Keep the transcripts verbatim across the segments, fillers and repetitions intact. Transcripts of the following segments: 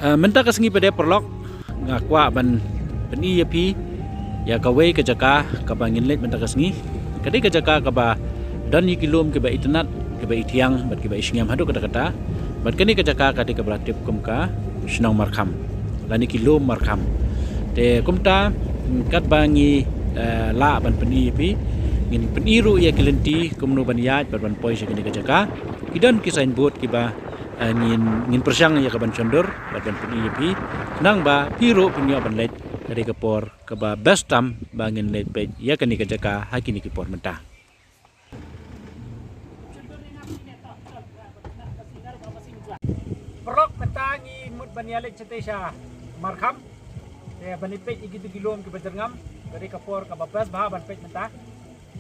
Ah, mynta ka sngi pat de paralok, nga kwah ban pyni ïa phi ïa kawei ka jaka kaba ngin leit mynta ka sngi. Ka dei ka jaka kaba don ïa ki lum kiba itynnad, kiba ithiang bad kiba ishngiam haduh katta katta. Bad kane ka jaka ka dei kaba la tip kum ka shnong Markham lane ki lum Markham. Te kumta, katba ngi, eh, lah ban pyni ïa phi, ngin pyni ruh ïa ki lynti kumno ban ïaid bad ban poi sha kane ka jaka. Ki don ki signboard kiba, eh, ngin, ngin pyrshang ïa ka ban shon dur bad ban pyni ïa phi, khnang ba phi ruh phin ïoh ban leit. Ka dei ka por kaba best tam ba ngin leit peit ïa kane ka jaka ha kine ki por mynta. Paralok, mynta ngi mut ban ïaleit shatei sha Markham. Te ban ïa peit ïa kitu ki lum kiba jyrngam, ka dei ka por kaba best bha ban peit mynta.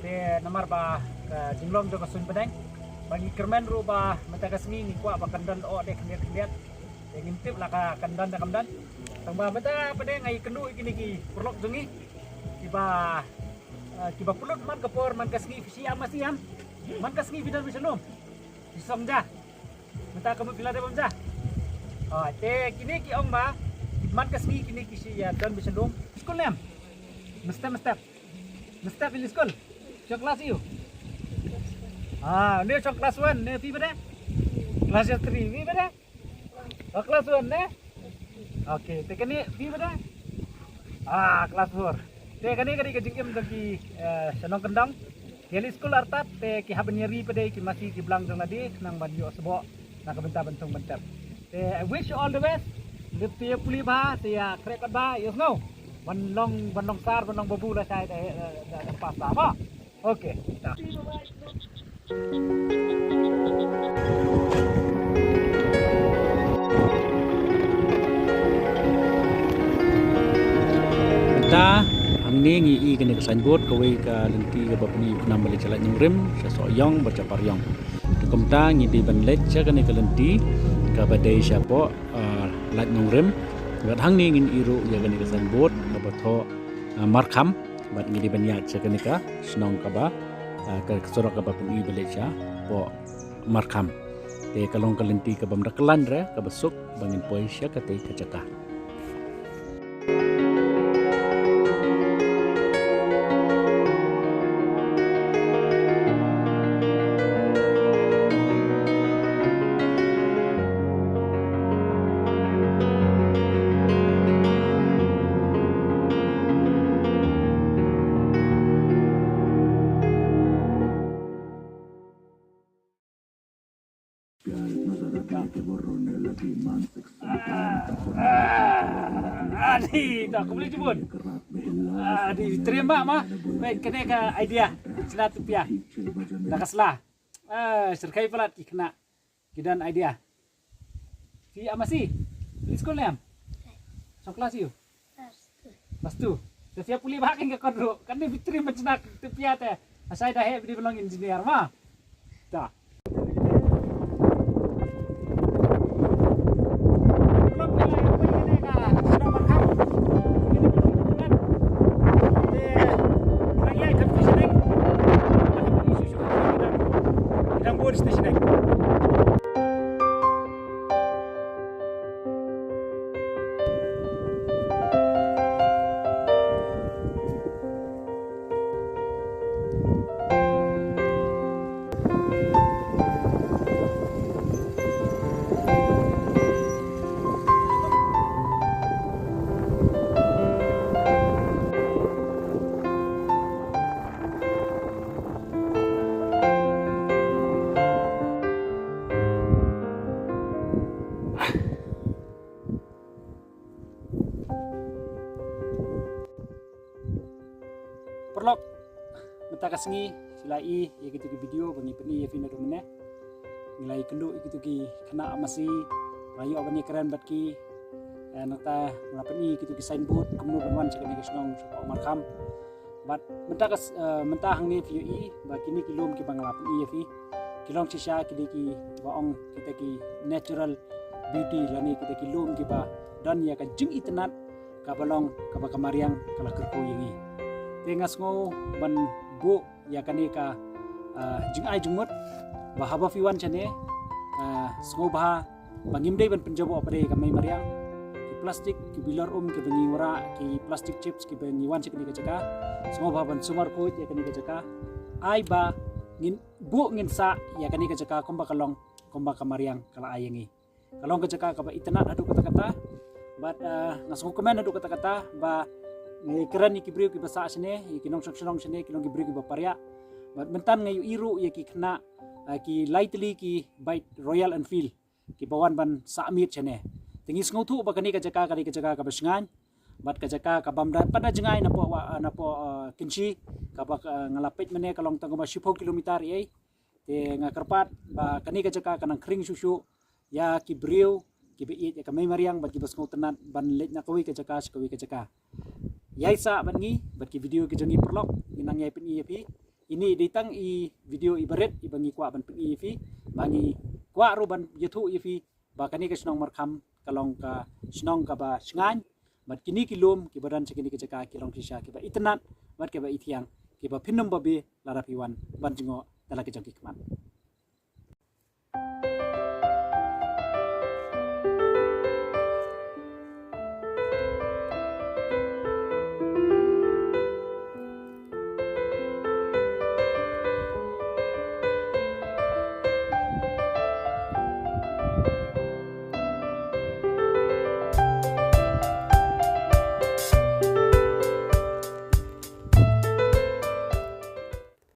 Te namar ba ka jinglong jong ka suiñ bneng, ba ngi kyrmen ruh ba mynta ka sngi ngi kwah ba kan don lyoh de khyndiat khyndiat. Te ngim tip la ka kan don ne kam don. Tangba mynta pat de nga ïakynduh ïa kine ki paralok jong ngi kiba, eh, kiba pynlut man ka por, man ka sngi phi shu ïa masi ïa. Man ka sngi phi don bishar lum, phi song ja. Mynta ka mut phi la dep bam ja. Ah, te kine ki ong ba man ka sngi kine ki shu ïa don bishar lum. Skul ne em? Mynstep, mynstep. Mynstep phi leit skul? Shong class aiu? Ah, une shong class one, ne phi pat de? Class three, phi pat de? Oh, class one ne? Okay, te kane phi pat de? Ah, class four. Te kane ka dei ka jingim jong ki, eh, shnong kyndong. Ki leit skul artat, te ki hap ban ïa ri pat de ki masi ki blang jong lade, khnang ban ïoh sboh na ka bynta ban thung ban ter. Te I wish you all the best. Leit pule bha, te ïa khreh kot bha, ïohsngew. Ban long, ban long sar, ban long babu lashai da, da, da, da pass bha. Okay. Ta. Ta, hangne ngi i kane ka signboard, kawei ka lynti kaba pyni u khnam ba leit sha Laitumkhrah, sha Sohiong bad sha Pariong. Te kumta ngi dei ban leit sha kane ka lynti kaba dei shapoh, ah, Laitumkhrah. Bad hangne ngin i ruh ïa kane ka signboard kaba thoh, ah, Markham. Bad ngi dei ban ïaid sha kane ka shnong kaba, ah, ka, ka surok kaba pyni ba leit shapoh Markham. Te ka long ka lynti kaba ym da kyllain re, kaba suk ba ngin poi sha katei ka jaka. Adi, tak boleh jemput. Adi, terima mah. Baik, kena ke idea. Sila tu pia. Dah kaslah. Ah, serkai pelat ki kena. Ki don idea. Phi ïa masi? Phi skul ne em? Shong klas aiu? Klas two. Te phi ïa pule bha kein ka kot ruh. Kan dei phi trei mynshna te phi ïa te. Lashai da heh phi dei ban long engineer ma. Ta. Paralok, mynta ka sngi, phi la i ïa kitu ki video ba ngi pyni ïa phi naduh mynne. Ngi la ïakynduh ïa kitu ki khynnah masi, la ïoh ban ïakren bad ki, eh, nangta ngi la pyni ïa kitu ki signboard, kumno ban wan sha kane ka shnong, sha Markham. Bad mynta ka s-, eh, mynta hangne phi ïohi ba kine ki lum kiba nga la pyni ïa phi, ki long shisha ki dei kiba ong kita ki natural beauty lane kita ki lum kiba don ïa ka jingitynnad kaba long kaba ka mariang ka la kyrkhu ïa ngi. Te nga sngew ban buh ïa kane ka, ah, jingai jingmut ba haba phi wan shane, ah, sngewbha ba ngim dei ban pynjaboh pat de ïa ka mei mariang. plastik ki bilor um ki ba ngi wara ki plastic chips ki ba ngi wan sha kane ka jaka. Sngewbha ban sumar khuid ïa kane ka jaka. Ai ba ngin buh ngin sah ïa kane ka jaka kumba ka long kumba ka mariang ka la ai ïa ngi. Ka long ka jaka kaba itynnad haduh katta katta. Bad nga sngewkmen haduh katta katta ba ngi kren ïa ki briew ki ba sah shane, ïa ki nongshong shnong shane, ki long ki briew ki ba pariah. Bad mynta nga ïohi ruh ïa ki khynnah ki lai tylli ki bike Royal Enfield ki ba wan ban sah miet shane. Te ngi sngewthuh ba kane ka jaka kane ka jaka kaba shngaiñ bad ka jaka ka bym da pat da jngai napoh wa napoh Kynshi kaba nga la peit mynne ka long tang kumba shiphew kilometer ei. Te nga kyrpad ba kane ka jaka ka nang khring shuh shuh ïa ki briew ki ba ïeit ïa ka mei mariang bad ki ba sngewtynnad ban leit na kawei ka jaka sha kawei ka jaka. Ïai sah bad ngi bad ki video ki jong ngi paralok ngi nang ïai pyni ïa phi. Ini dei tang i video i barit i ba ngi kwah ban pyni ïa phi ba ngi kwah ruh ban ïathuh ïa phi ba kane ka shnong Markham ka long ka shnong kaba shngaiñ bad kine ki lum ki ba don sha kine ki jaka ki long shisha ki ba itynnad bad ki ba ithiang ki ba phin ym babe lada phi wan ban jngoh da la ki jong ki khmat.